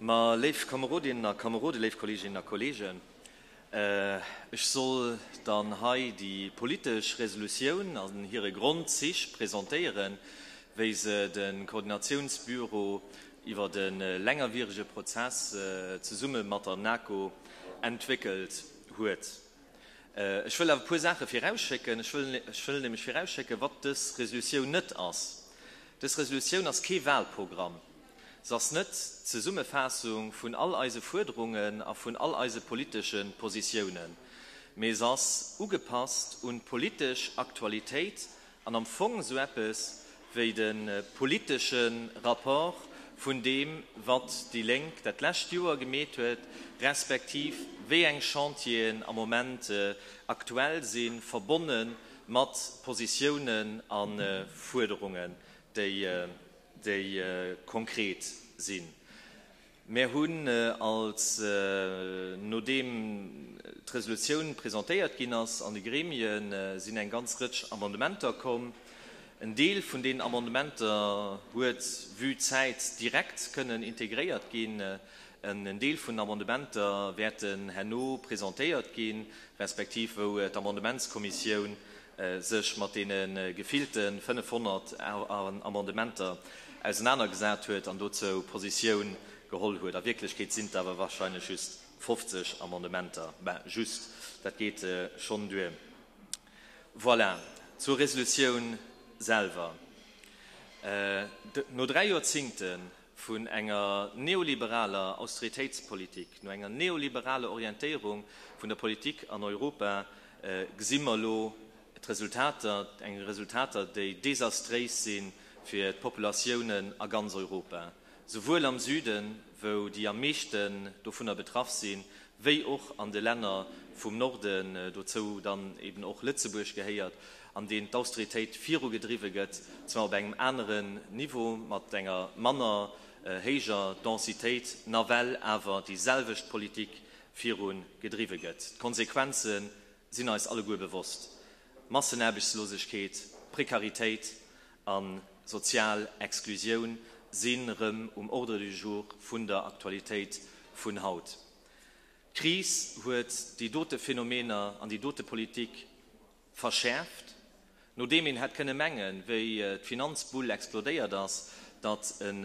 Ma léif Kamerodinnen a Kameroden, léif Kolleeginnen a Kolleegen, ech soll dann hei déi politesch Resolutioun an hire Grondzich presentéieren, wéi se de Koordinatiounsbüro iwwert e längerwierege Prozess zesumme mat der NaKo entwéckelt huet. Ech wëll awer e puer Saache virausschécken. Ech wëll nämlech virausschécken, wat dës Resolutioun net ass. Dës Resolutioun ass kee Wahlprogramm. Se ass net d'Zesummefaassung vun all eise Fuerderungen a vun all eise politesche Positiounen, mee se ass ugepasst un d'politesch Aktualitéit An am Fong esou eppes wéi de politesche Rapport vun deem, wat déi Lénk dat lescht Joer gemeet huet, respektiv wéi eng Chantieren am Moment aktuell sinn, verbonne mat Positiounen a Fuerderungen, déi konkret sinn. Mär hunn als, nodeem d'Resolutioun presentéiert ginn ass an de Gremien, sinn eng ganz Rëtsch Amendementer komm. En Deel vun deenen Amendementer huet, vue d'Zäit, direkt kënnen integréiert ginn. En Deel vun den Amendementer wäerten herno presentéiert ginn, respektiv wou d'Amendementskommissioun sech mat deene gefillte 500 Amendementer ausenanergesat huet an dozou Positioun geholl huet. A Wierklechkeet sinn et awer wahrscheinlech just 50 Amendementer. Ben, just, dat geet schonn duer. Voilà, zur Resolutioun selwer. No dräi Joerzingte vun enger neoliberaler Austeritéitspolitik, no enger neoliberaler Orientéierung vun der Politik an Europa gesi mer elo d'Resultater, eng Resultater, déi desastréis si fir d'Populatiounen a ganz Europa, souwuel am Süden, wou déi am meeschten dovunner betraff sinn, wéi och an de Länner vum Norden, dozou dann eben och Lëtzebuerg gehéiert, an deenen d'Austeritéit virugedriwwe gëtt, zwar op engem aneren Niveau, mat enger manner héijer Densitéit, nawell awer déi selwecht Politik viru gedriwwe gëtt. D'Konsequenze sinn eis alleguer bewosst, Massenaarbechtslosegkeet, Prekaritéit a sozial Exklusioun si rëm um Ordre du jour vun der Aktualitéit vun haut. D'Kris huet déi dote Phänomener an déi dote Politik verschäerft. Nodeem een hätt kënne mengen, wéi d'Finanzbull explodéiert ass, datt en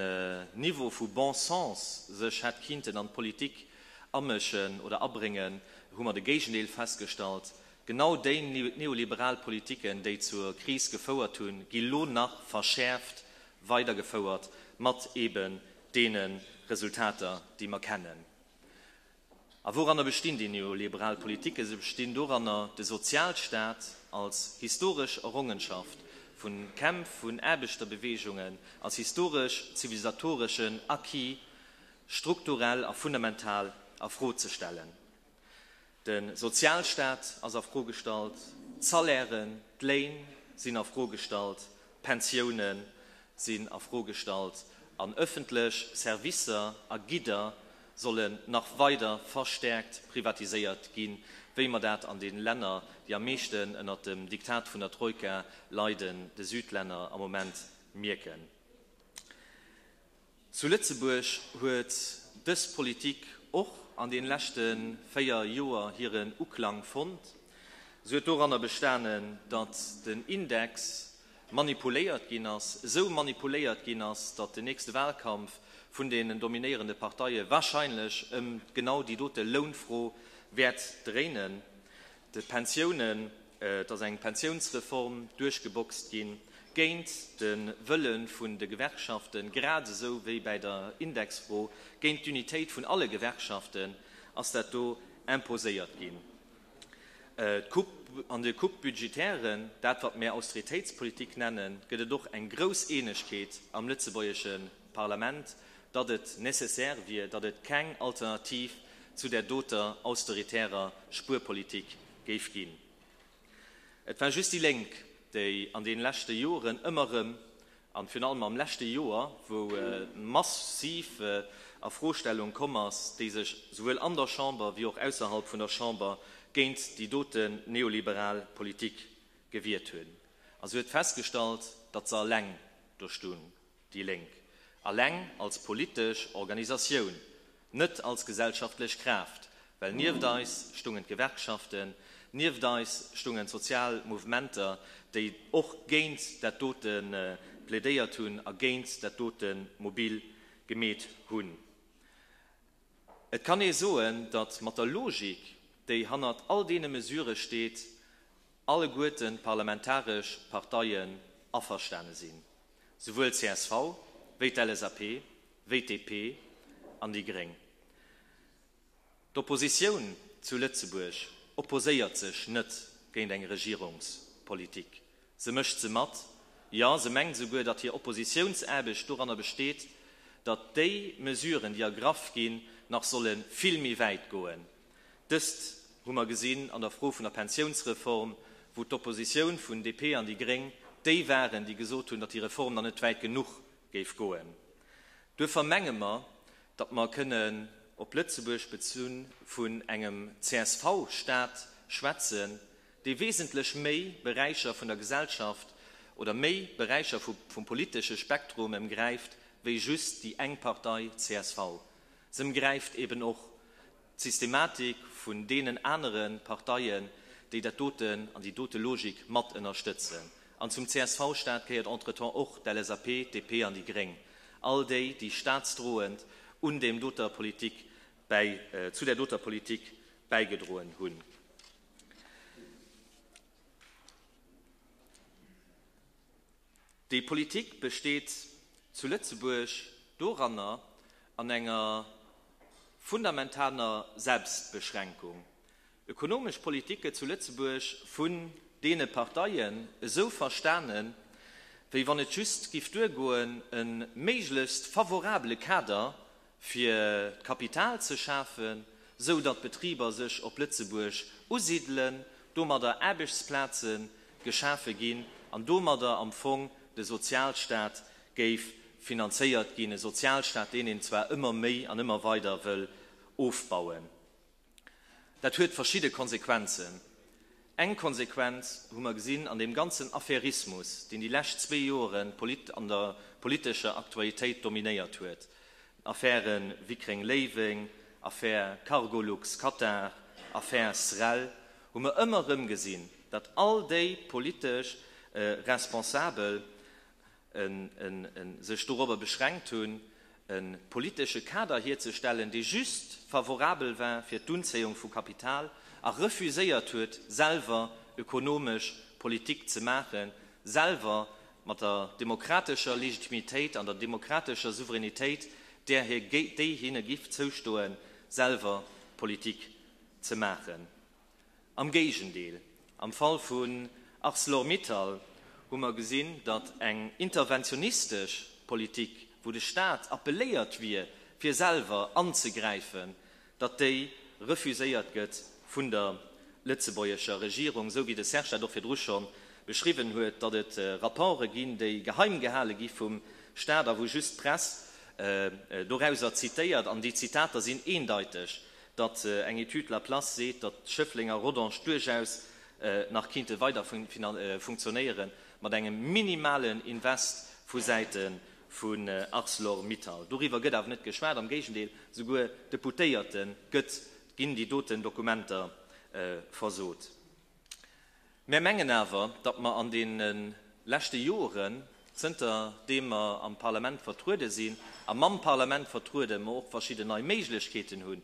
Niveau vu bon sens sech hätt kinnten an d'Politik amëschen oder abréngen, hu mer de Géigendeel festgestallt. Genau déi neoliberal Politiken, déi zur Kris gefouert hunn, gi lo nach verschäerft weidergefouert, mat eben deene Resultater, déi mer kennen. A wouranner bestinn déi neoliberal Politike? Se bestinn doranner, de Sozialstaat als historesch Errongenschaft vu Kämpf vun Aarbechterbeweegungen, als historesch-zivilisatoreschen Acquis strukturell a fundamental a Fro ze stellen. De Sozialstaat ass a Fro gestallt, d'Salairen, d'Léin sinn a Fro gestallt, d'Pensioune sinn a Fro gestallt an ëffentlech Servicer a Gidder sollen nach weider verstäerkt privatiséiert ginn, wéi mer dat an de Länner, déi am meeschten ënnert dem Diktat vun der Troika leiden, de Südlänner, am Moment mierken. Zu Lëtzebuerg huet dës Politik och an de leschte 4 Joer hiren Uklang fonnt. Se huet doranner bestanen, datt den Index manipuléiert ginn ass, esou manipuléiert ginn ass, datt den nächste Wahlkampf vun deenen dominéierende Parteie wahrscheinlech ëm genau déi dote Lounfro wäert dréinen. D'Pensiounen, Et ass eng Pensiounsreform duerchgeboxt ginn, géint de Wëlle vun de Gewerkschaften, grad esou wéi bäi der Indexfro, géint d'Unitéit vun alle Gewerkschaften ass dat do imposéiert ginn. D'Coupe, an de Coupe budgétairen, dat wat mär Austeritéitspolitik nennen, gëtt et och eng grouss Eenegkeet am lëtzebuergesche Parlament, datt et nécessaire wier, datt et keng Alternativ zu där doter austeritärer Spuerpolitik géif ginn. Et war just déi Lénk, déi an deene leschte Joren ëmmer erëm, an virun allem am leschte Joer, wou massiv Afrostellung komm ass, déi sech souwuel an der Chamber wéi och ausserhalb vun der Chamber géint déi doten neoliberal Politik gewiert hunn. A se huet festgestallt, datt se eleng do stunn. Déi Lénk, alleng als politesch Organisatioun. Net als gesellschaftlech Kraaft, well nieft eis stungen d'Gewerkschaften, nieft eis stungen d'sozial Mouvementer, déi och géint dat dote plädéiert hunn a géint dat dote mobil gemeet hunn. Et kann ee soen, datt mat der Logik, déi hannert all deene Mesurë steet, alleguerten d'parlamentaresch Parteien averstane sinn, souwuel csv wéi d'LSAP, wéi d'DP an déi gréng. D'Oppositioun zu Lëtzebuerg opposéiert sech net géint eng Regierungspolitik. Se mécht se mat, jo, se mengt esouguer, datt hir Oppositiounsaarbecht doranner besteet, datt déi Mesuren, déi ergraff ginn, nach solle vill méi wäit goen. Dëst hu mer gesinn an der Fro vun der Pensiounsreform, wou d'Oppositioun vun DP an déi gréng déi waren, déi gesot hunn, datt déi Reform nach net wäit genuch géif goen. Duerfir menge mer, datt mer kënnen op Lëtzebuerg bezunn vun engem CSV-Stat schwätzen, dee wesentlech méi Beräicher vun der Gesellschaft oder méi Beräicher vum politesche Spektrum emgräift wéi just déi eng Partei csv. Se emgräift eben och d'Systematik vun deenen anere Parteien, déi dat doten an déi dote Logik mat ënnerstëtzen. An zum CSV-Staat gehéiert entretemps och d'LSAP, d'DP an déi gréng, all déi, déi staatsdroend un deem doter Politik bäi, zu där doter Politik bäigedroen hunn. Déi Politik besteet zu Lëtzebuerg doranner, an enger fundamentaler Selbstbeschränkung. Ökonomesch Politik gëtt zu Lëtzebuerg vun deene Parteien esou verstanen, wéi wann et just giff duergoen, e méiglechst favorabele Kader fir d'Kapital ze schafen, sou datt d'Betriber sech op Lëtzebuerg usidelen, domadder Aarbechtsplaze geschafe ginn an domadder am Fong de Sozialstaat géif finanzéiert ginn, e Sozialstaat, deen een zwar ëmmer méi an ëmmer weider wëll ofbauen. Dat huet verschidde Konsequenzen. Eng Konsequenz hu mer gesinn an deem ganzen Affairismus, deen déi lescht zwee Joren an der politescher Aktualitéit dominéiert huet, Affäre Wickreng-Léiweng, Affär Cargolux Qatar, Affär Srel, hu mer ëmmer erëm gesinn, datt all déi politesch Responsabel sech dorobber beschränkt hunn, e politesche Kader hierzestellen, dee just favorabel war fir d'Unzéiung vu Kapital a refuséiert huet, selwer ökonomesch Politik ze maachen, selwer mat der demokratescher Legitimitéit an der demokratescher Souveränitéit, där déi hinne giff zoustoen, selwer Politik ze maachen. Am Géigendeel, am Fall vun Arcelor-Mittal hu mer gesinn, datt eng interventionistesch Politik, wou de Stat appelléiert wier, fir selwer anzegräifen, datt déi refuséiert gëtt vun der lëtzebuergescher Regierung, esou wéi de Serge dat och virdru scho beschriwwen huet, datt et Rapporte ginn, déi geheim gehale gi vum Stat a wou just d'Press dorauser zitéiert, an déi Zitater sinn eendeiteg, datt eng Etüd Laplace seet, datt Schëffleng a Rodange duerchaus nach kinnte weider funktionéiere mat engem minimalen Invest vu Säite vun Arcelor-Mittal. Doriwwer gëtt awer net geschwat, am Géigendeel, souguer Deputéierte gëtt ginn déi doten Dokumenter versot. Mär mengen awer, datt mer an deene leschte Joren, zënter deem mer am Parlament vertruede sinn, a mam Parlament vertruede mer och verschidden nei Méiglechkeeten hunn,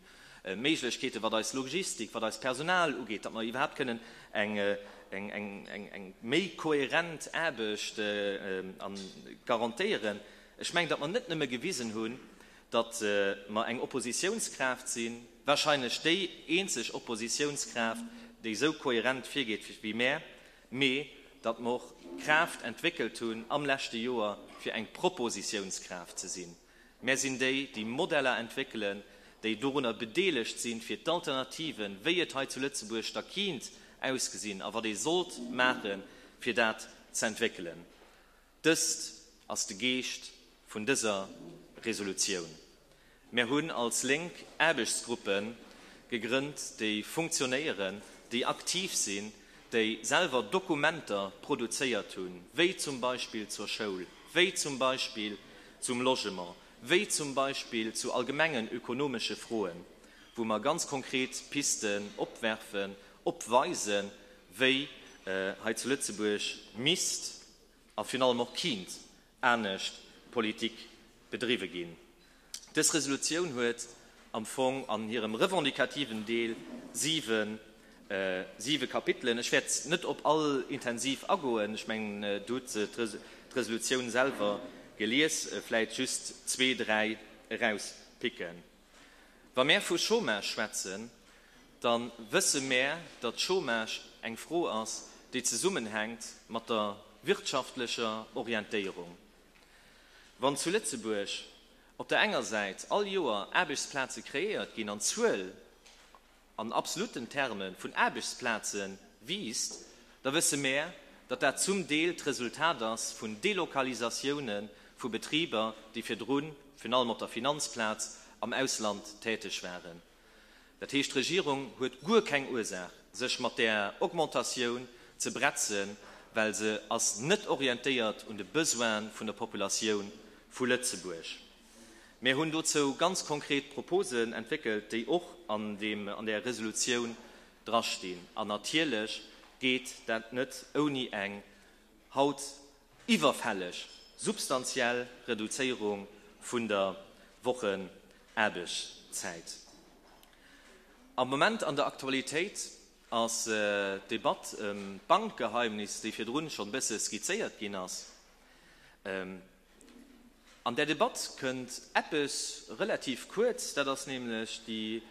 Méiglechkeeten, wat eis Logistik, wat eist Personal ugeet, datt mer iwwerhaapt kënnen eng méi kohärent Aarbecht garantéieren. Ech mengen, datt mer net nëmme gewisen hunn, datt mer eng Oppositiounskraaft sinn, wahrscheinlech déi eenzeg Oppositiounskraaft, déi esou kohärent virgeet wéi mär, mee datt mer och d'Kraaft entwéckelt hunn am leschte Joer, fir eng Propositiounskraaft ze sinn. Mär sinn déi, déi Modeller entwéckelen, déi dorunner bedeelegt sinn, fir d'Alternativen, wéi et hei zu Lëtzebuerg da kiint ausgesinn a wat ee sollt maachen, fir dat z'entwéckelen. Dëst ass de Geescht vun dëser Resolutioun. Mär hunn als Lénk Aarbechtsgruppe gegrënnt, déi funktionéieren, déi aktiv sinn, déi selwer Dokumenter produzéiert hunn, wéi zum Beispill zur Schoul, wéi zum Beispill zum Logement, wéi zum Beispill zu allgemengen ökonomesche Froen, wou mer ganz konkret Pisten opwerfen, opweisen, wéi hei zu Lëtzebuerg misst a virun allem och kinnt anescht Politik bedriwwe ginn. Dës Resolutioun huet am Fong an hirem revendicativen Deel siwe Kapitelen. Ech wäert net op all intensiv agoen, ech mengen, Dir hutt d'Resolutioun selwer gelies, vläit just zwee, dräi erauspicken. Wa mär vu Chômage schwätzen, da wësse mär, datt Chômage eng Fro ass, déi zesummenhänkt mat der wirtschaftlecher Orientéierung. Wann zu Lëtzebuerg op der enger Säit all Joer Aarbechtsplaze kreéiert ginn an d'Zuel an absoluten Terme vun Aarbechtsplaze wiisst, da wësse mär, datt dat zum Deel d'Resultat ass vun Delokalisatioune vu Betriber, déi virdrun, virun allem op der Finanzplaz, am Ausland täteg waren. Dat heescht, d'Regierung huet guer keng Ursaach, sech mat där Augmentatioun ze bretzen, well se ass net orientéiert un de Besoine vun der Populatioun vu Lëtzebuerg. Mir hunn dozou ganz konkret Proposen entwéckelt, déi och an deem, an där Resolutioun drastinn. An natierlech geet dat net ouni eng haut iwwerfälleg substantiell Reduzéierung vun der Wochenaarbechtszäit. Am Moment an der Aktualitéit ass d'Debatt ëm d'Bankgeheimnis, déi virdrun schonn e bësse skizzéiert ginn ass. An där Debatt kënnt eppes relativ kuerz, dat ass nämlech déi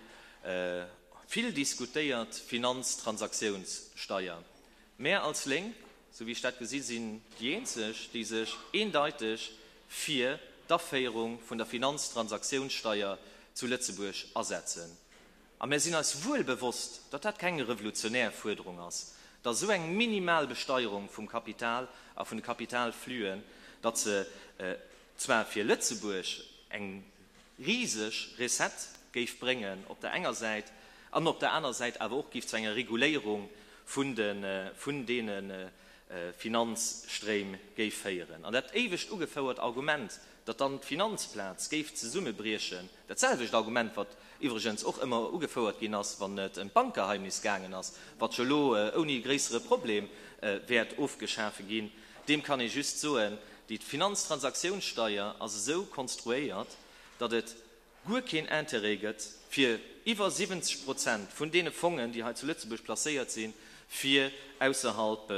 vill diskutéiert Finanztransaktiounssteier. Mär als Lénk, sou wéi ech dat gesi, sinn déi eenzeg, déi sech eendeiteg fir d'Aféierung vun der Finanztransaktiounssteier zu Lëtzebuerg asetzen. A mär sinn eis wuel bewosst, datt dat keng revolutionär Fuerderung ass, datt esou eng minimal Besteierung vum Kapital a vun de Kapitalflüen, datt se zwar fir Lëtzebuerg eng riseg Recette géif bréngen op der enger Säit an op der aner Säit awer och géif zu enger Reguléierung vun de vun deene Finanzstréim géif féieren. An dat éiwegt ugefouert Argument, datt dann d'Finanzplaz géif zesummebriechen, dat selwecht Argument, wat iwwregens och ëmmer ugefouert ginn ass, wann et ëm d'Bankgeheimnis gaangen ass, wat jo elo ouni gréissere Problem wäert ofgeschafe ginn, deem kann ee just soen, Déi Finanztransaktiounssteier ass esou konstruéiert, datt et guer keen Intérêt gëtt, fir iwwer 70 Prozent vun deene Fongen, déi hei zu Lëtzebuerg placéiert sinn, fir ausserhalb,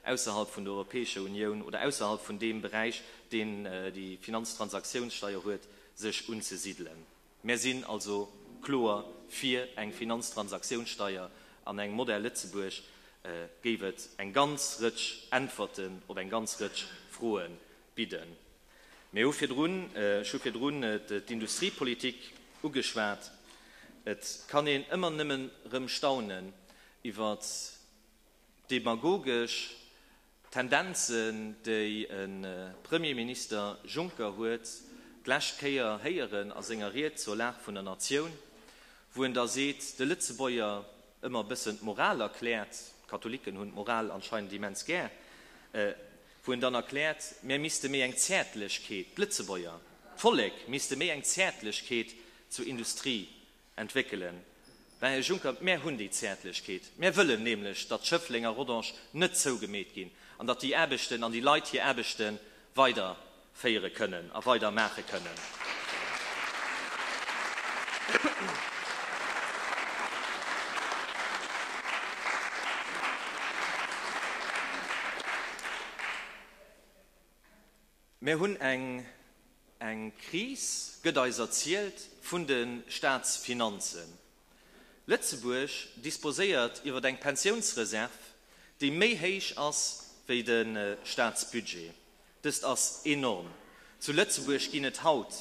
ausserhalb vun der Europäescher Unioun oder ausserhalb vun deem Beräich, deen déi Finanztransaktiounssteier huet, sech unzesidelen. Mär sinn also kloer fir eng Finanztransaktiounssteier. An engem Modell Lëtzebuerg géif et eng ganz Rëtsch Äntwerten op eng ganz Rëtsch Froe bidden. Mir hu virdrun, ech hu virdrun d'Industriepolitik ugeschwat. Et kann een ëmmer nëmmen erëm staunen iwwer demagogesch Tendenzen, déi e Premierminister Juncker huet d'lescht Kéier héieren a senger Ried zur Lag vun der Natioun, wou en da seet, de Lëtzebuerger ëmmer e bëssen d'Moral erkläert, d'Katholiken hunn d'Moral anscheinend immens gär, wou en dann erkläert, mär misste méi eng Zäertlechkeet, d'Lëtzebuerger, d'Vollek misste méi eng Zäertlechkeet zur Industrie entwéckelen. Mä, Här Juncker, mär hunn déi Zäertlechkeet. Mär wëllen nämlech, datt Schëffleng a Rodange net zougemeet ginn an datt déi Aarbechten an déi Leit hir Aarbechte weiderféiere kënnen a weider maache kënnen. Mir hunn eng eng Kris, gëtt eis erzielt, vun de Staatsfinanzen. Lëtzebuerg disposéiert iwwer eng Pensiounsreserv, déi méi héich ass wéi de Staatsbudget. Dëst ass enorm. Zu Lëtzebuerg ginn et haut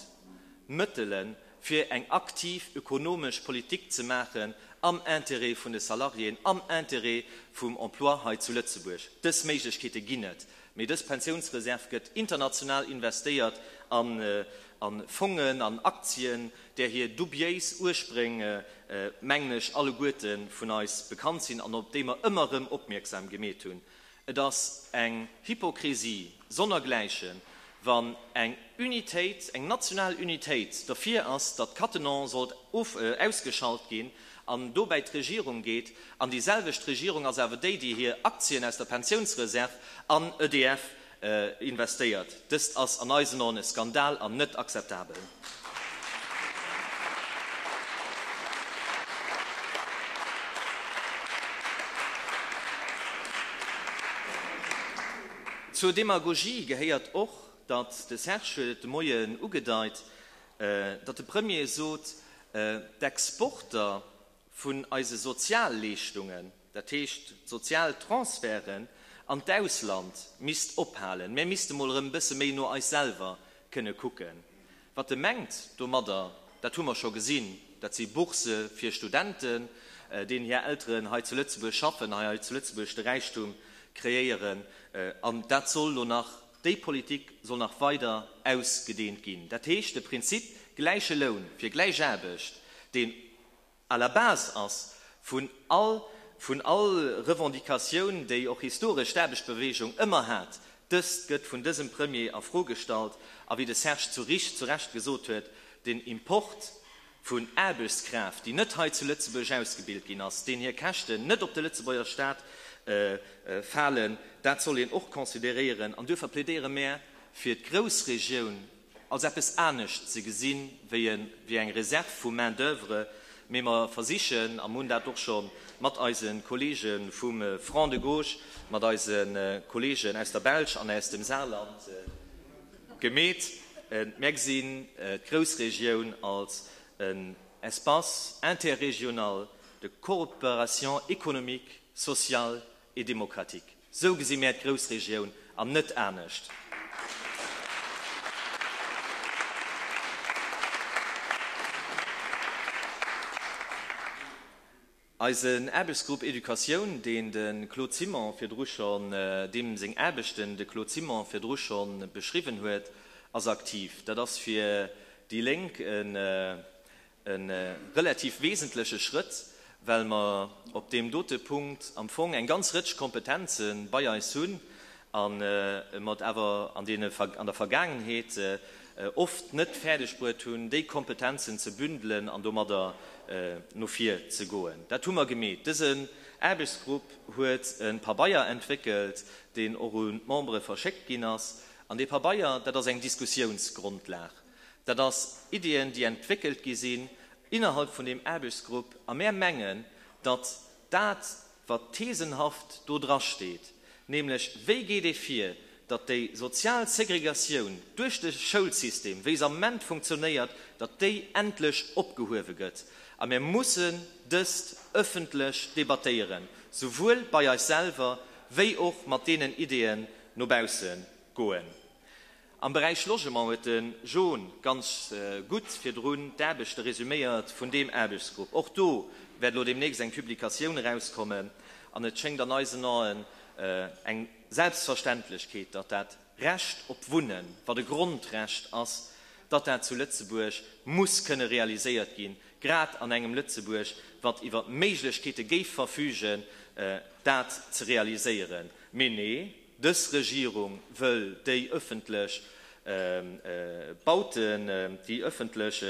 Mëttele fir eng aktiv ökonomesch Politik ze maachen am Intérêt vun de Salariéen, am Intérêt vum Emploi hei zu Lëtzebuerg. Dës Méiglechkeete ginn et. Mee dës Pensiounsreserv gëtt international investéiert an a Fongen, an Aktien, där hir dubiéis Urspréng, mengen ech, alleguerte vun eis bekannt sinn an op déi mer ëmmer erëm opmierksam gemeet hunn. Et ass eng Hypokrisie sonnergläichen, Wann eng Unitéit, eng national Unitéit derfir ass, datt Cattenom sollt ausgeschalt ginn an dobäi d'Regierung geet, an déi selwecht Regierung ass awer déi, déi hir Aktien aus der Pensiounsreserv an EDF investéiert, dëst ass an eisen Aen e Skandal an net akzeptabel. Zur Demagogie gehéiert och, datt, de Serge huet et de Moien ugedeit, datt de Premier sot, d'Exporter vun eise Sozialleeschtungen, dat heescht d'sozial Transferten an d'Ausland misst ophalen. Mär misste mol erëm e bësse méi no eis selwer kënne kucken. Wat e mengt domadder, dat hu mer scho gesinn, dat si Bourse fir Studenten, deenen hir Elteren hei zu Lëtzebuerg schaffen, hei zu Lëtzebuerg de Räichtum kreéieren. An dat soll elo nach, déi Politik soll nach weider ausgedehnt ginn. Dat heescht, de Prinzip gläiche Loun fir gläich Aarbecht, deen à la base ass vun all vun all Revendicatioun, déi och historesch d'Aarbechtsbewegung ëmmer hat, dëst gëtt vun dësem Premier a Fro gestallt. A wéi de Serge zu Richt zu Recht gesot huet, den Import vun Aarbechtskraaft, déi net hei zu Lëtzebuerg ausgebilt ginn ass, deen hir Käschten net op de Lëtzebuerger Stat falen, dat soll een och consideréieren. An duerfir plädéiere mär fir d'Groussregioun als eppes anescht ze gesinn wéi e wéi eng Reserve vu Main d'oeuvre, mee mer versichen, a mer hunn dat och scho mat eise Kollege vum Front de Gauche, mat eise Kollegen aus der Belsch an aus dem Saarland gemeet, mär gesinn d'Groussregioun als en Espace interrégional de coopération économique, sociale et démocratique. Sou gesi mär d'Groussregioun an net anescht. Eisen Aarbechtsgrupp Educatioun, deen de Claude Simon virdru schonn, deem seng Aarbechten de Claude Simon virdru scho beschriwwen huet, ass aktiv. Dat ass fir déi Lénk e E relativ wesentleche Schrëtt, well mer op deem dote Punkt am Fong eng ganz Rëtsch Kompetenze bei eis hunn a mer et awer an deene an der Vergaangenheet oft net fäerdeg bruet hunn, déi Kompetenzen ze bündelen an domadder no vir ze goen. Dat hu mer gemeet. Dësen Aarbechtsgrupp huet e Pabeier entwéckelt, deen och un d'Membere verschéckt ginn ass. An dee Pabeier, dat ass eng Diskussiounsgrondlag. Dat ass Iddien, déi entwéckelt gi sinn innerhalb vun deem Aarbechtsgrupp. A mär mengen, datt dat, wat thesenhaft do drasteet, nämlech wéi geet ee vir, datt déi sozial Segregatioun duerch de Schoulsystem, wéi se am Moment funktionéiert, datt déi endlech opgehuewe gëtt. A mär mussen dëst ëffentlech debattéieren, souwuel bei eis selwer wéi och mat deenen Ideeën no bausse goen. Am Beräich Logement huet de John ganz gutt virdrun d'Aarbechte resüméiert vun deem Aarbechtsgrupp. Och do wäert elo deemnächst eng Publikatioun erauskommen an et schéngt an eisen Aen eng Selbstverständlechkeet, datt dat Recht op Wunnen, wat e Grondrecht ass, datt dat zu Lëtzebuerg muss kënne realiséiert ginn, grad an engem Lëtzebuerg, wat iwwer Méiglechkeete géif verfügen, dat ze realiséieren. Mee nee. Dës Regierung wëll déi ëffentlech Bauten, déi ëffentlech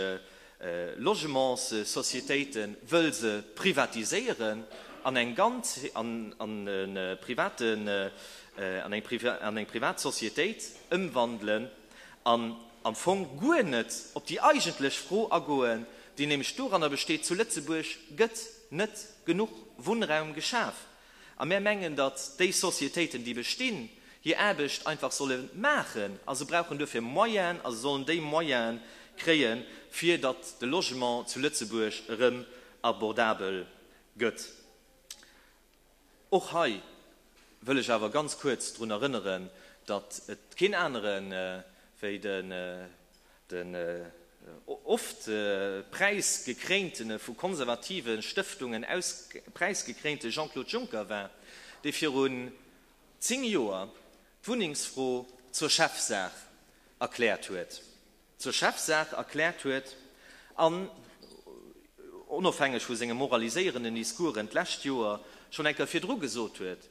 Logementssocietéite wëll se privatiséieren an eng ganz, an e privaten, an eng an eng privat Societéit ëmwandelen an am Fong guer net op déi eigentlech Fro agoen, déi nämlech doranner besteet, Zu Lëtzebuerg gëtt net genuch Wunnraum geschaf. A mär mengen, datt déi Sociétéiten, déi bestinn, hir Aarbecht einfach solle maachen a se brauchen duerfir Moyenen a se sollen déi Moyene kréien, fir datt de Logement zu Lëtzebuerg erëm abordabel gëtt. Och hei wëll ech awer ganz kuerz drun erënneren, datt et keen anere wéi de Den oft präisgekréintene, vu konservative Stëftungen präisgekréinte Jean-Claude Juncker war, dee virun 10 Joer d'Wunnengsfro zur Chefsaach erkläert huet, zur Chefsaach erkläert huet an, onofhängeg vu senge moraliséierenden Discoursen d'lescht Joer, schonn eng Kéier virdru gesot huet,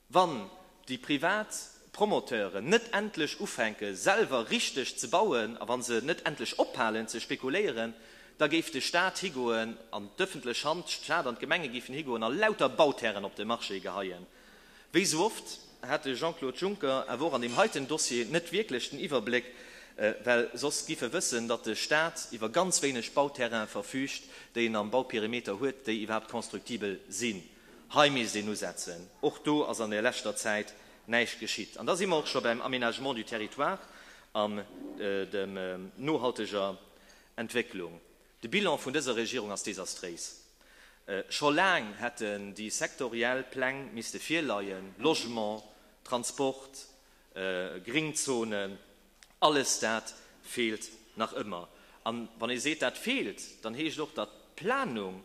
Wann déi privat. d'Promoteuren net endlech ufänke selwer richteg ze bauen a wa se net endlech ophalen ze spekuléieren, da géif de Stat higoen an d'ëffentlech Hand, d'Stad an d'Gemenge géifen higoen a lauter Bauterrainen op de Marché geheien. Wéi sou oft hat de Jean-Claude Juncker awer och an deem heiten Dossier net wierklech den Iwwerbléck, well soss giff e wëssen, datt de Staat iwwer ganz wéineg Bauterraine verfüügt, déi en am Bauperimeter huet, déi iwwerhaapt constructibel sinn. Hei misst een usetzen. Och do ass an der leschter Zäit näischt geschitt. An da si mer och scho beim Aménagement du territoire an dem nohalteger Entwécklung. De Bilan vun dëser Regierung ass desastréis. Scho laang hätten déi sektoriell Pläng misste virleien, Logement, Transport, Gringzonen, alles dat feelt nach ëmmer. An wann ee seet, dat feelt, dann heescht och, datt d'Planung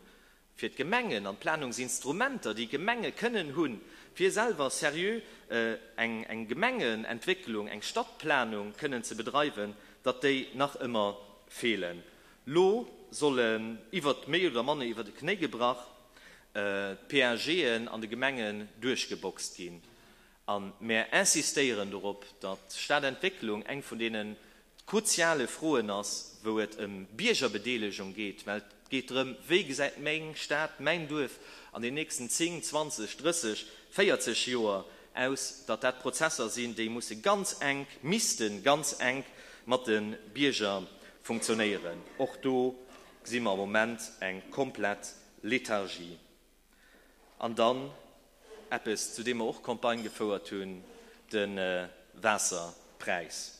fir d'Gemengen an d'Planungsinstrumenter, déi Gemenge kënnen hunn, fir selwer seriö eng Gemengenentwécklung, eng Stadtplanung kënnen ze bedreiwen, datt déi nach ëmmer feelen. Lo sollen iwwert méi oder manner iwwer de Knéi gebrach d'PAGen an de Gemengen duerchgeboxt ginn. A mär insistéieren dorop, datt d'Stadentwécklung eng vun deene kruziale Froen ass, wou et ëm Biergerbedeelegung geet, well et geet drëm, wéi gesäit meng Stad, mäin Duerf an den nächsten 10, 20, 30, 40 Joer aus, datt dat Prozesser sinn, déi musse ganz enk, misste ganz enk mat de Bierger funktionéieren. Och do gesi mer am Moment eng komplett Lethargie. An dann eppes, zu deem mer och Campagne gefouert hunn, de Waasserpräis.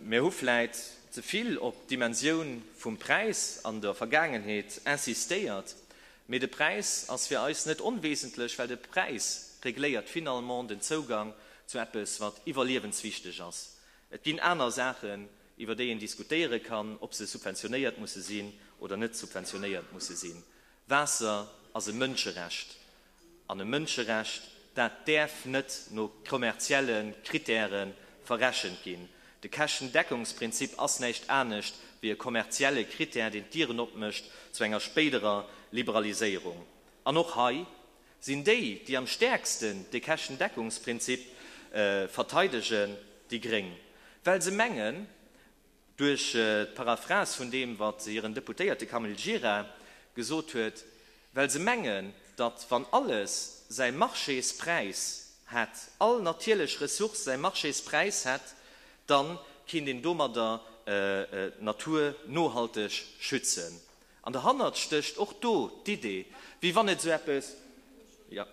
Mir hu vläit ze vill op d'Dimensioun vum Präis an der Vergaangenheet insistéiert, mee de Präis ass fir eis net onwesentlech, well de Präis regléiert finalement den Zougang zu eppes, wat iwwerliewenswichteg ass. Et ginn aner Saachen, iwwer déi een diskutéiere kann, ob se subventionéiert musse sinn oder net subventionéiert musse sinn. Waasser ass e Mënscherecht. An e Mënscherecht, dat däerf net no kommerzielle Kritäre verrechent ginn. De Käschtendeckungsprinzip ass näischt anescht wéi e kommerzielle Kritär, deen d'Dieren opmécht zu enger spéiderer Liberaliséierung. An och hei sinn déi, déi am stäerksten de Käschtendeckungsprinzip verteidegen, déi Gréng, well se mengen, Duerch d'Paraphrase vun deem, wat hiren Deputéierte Camille Gira gesot huet, well se mengen, datt wann alles säi Marchéspräis hätt, all natierlech Ressource säi Marchéspräis hätt, da kinnt een domadder d'Natur nohalteg schützen. An derhannert stécht och do d'Idee, wéi wann et esou eppes, jo.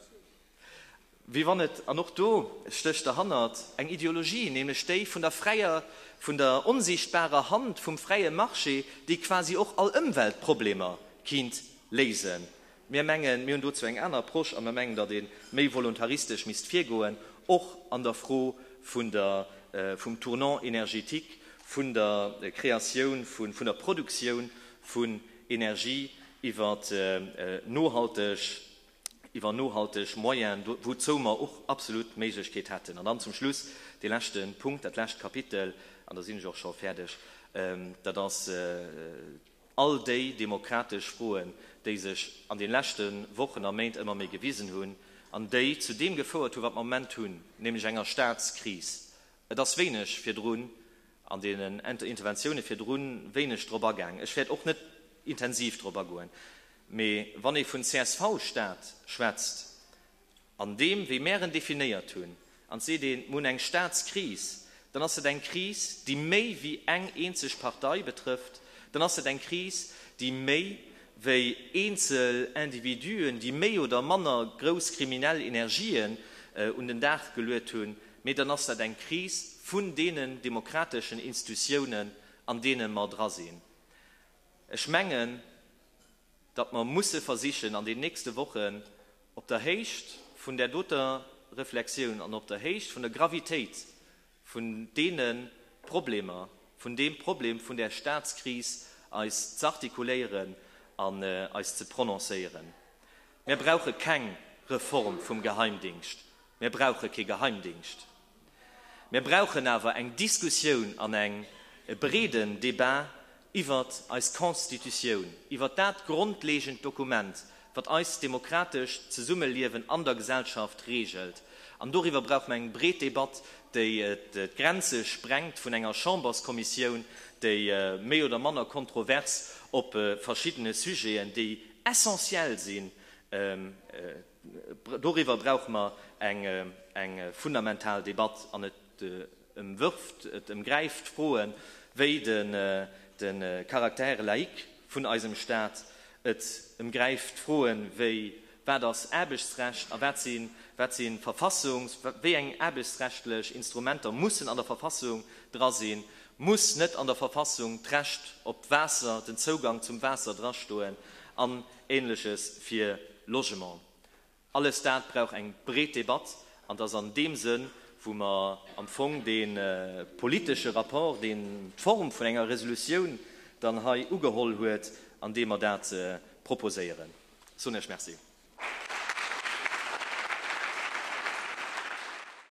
Wéi wann et, an och do stécht derhannert eng Ideologie, nämlech déi vun der fräier, vun der onsiichtbarer Hand vum fräie Marché, déi quasi och all Ëmweltproblemer kinnt léisen. Mir mengen, mir hunn dozou eng aner Approche a mir mengen, datt ee méi voluntaristesch misst virgoen, och an der Fro vun der, vum Tournant énergétique, vun der Kreatioun vun, vun der Produktioun vun Energie iwwer nohalteg, iwwer nohalteg Moyenen, wouzou mer och absolut d'Méiglechkeet hätten. An dann zum Schluss dee leschte Punkt, dat lescht Kapitel, an da sinn ech och scho fäerdeg, dat ass all déi demokratesch Froen, déi sech an de leschte Wochen a Méint ëmmer méi gewisen hunn an déi zu deem gefouert hunn, wat mer am Moment hunn, nämlech enger Staatskris. Et ass wéineg virdrun an deenen Interventioune virdrun wéineg drop agaang. Ech wäert och net intensiv drop agoen. Mee wann ee vun CSV-Staat schwätzt, an deem, wéi mär en definéiert hunn, an et seet een, mir hunn eng Staatskris, dann ass dat eng Kris, déi méi wéi eng eenzeg Partei betrëfft, dann ass dat eng Kris, déi méi wéi eenzel Individuen, déi méi oder manner grouss kriminell Energien un den Dag geluet hunn, mee dann ass dat eng Kris vun deenen demokrateschen Institutiounen, an deene mer dra sinn. Ech mengen, datt mer musse versichen, an den nächste Wochen op der Héicht vun där doter Reflexioun an op der Héicht vun der Gravitéit vun deene Problemer, vun deem Problem vun där Statskris eis z'artikuléieren an eis ze prononcéieren. Mir brauche keng Reform vum Geheimdingscht. Mir brauche kee Geheimdingscht. Mir brauchen awer eng Diskussioun an eng e breeden Débat iwwert eis Constitutioun, iwwert dat grondlegend Dokument, wat eist demokratescht Zesummeliewen an der Gesellschaft regelt. An doriwwer brauche mer eng breet Debatt, déi d'Grenze sprengt vun enger Chamberskommissioun, déi méi oder manner kontrovers op verschiddene Sujeten, déi essentiell sinn, doriwwer brauche mer eng fundamental Debatt. An et ëmwërft, et ëmgräift Froe wéi de Caractère laïque vun eisem Stat, et ëmgräift Froe wéi, Wat ass Aarbechtsrecht a wat si wat si Verfassungs-, wéi eng aarbechtsrechtlech Instrumenter mussen an der Verfassung dra sinn? Muss net an der Verfassung d'Recht op Waasser, den Zougang zum Waasser drastoen an Ähnleches fir Logement? Alles dat brauch eng breet Debatt an et ass an deem Sënn, wou mer am Fong dee politesche Rapport, deen d'Form vun enger Resolutioun dann hei ugeholl huet, an deem mer dat proposéieren. Soen Iech Merci.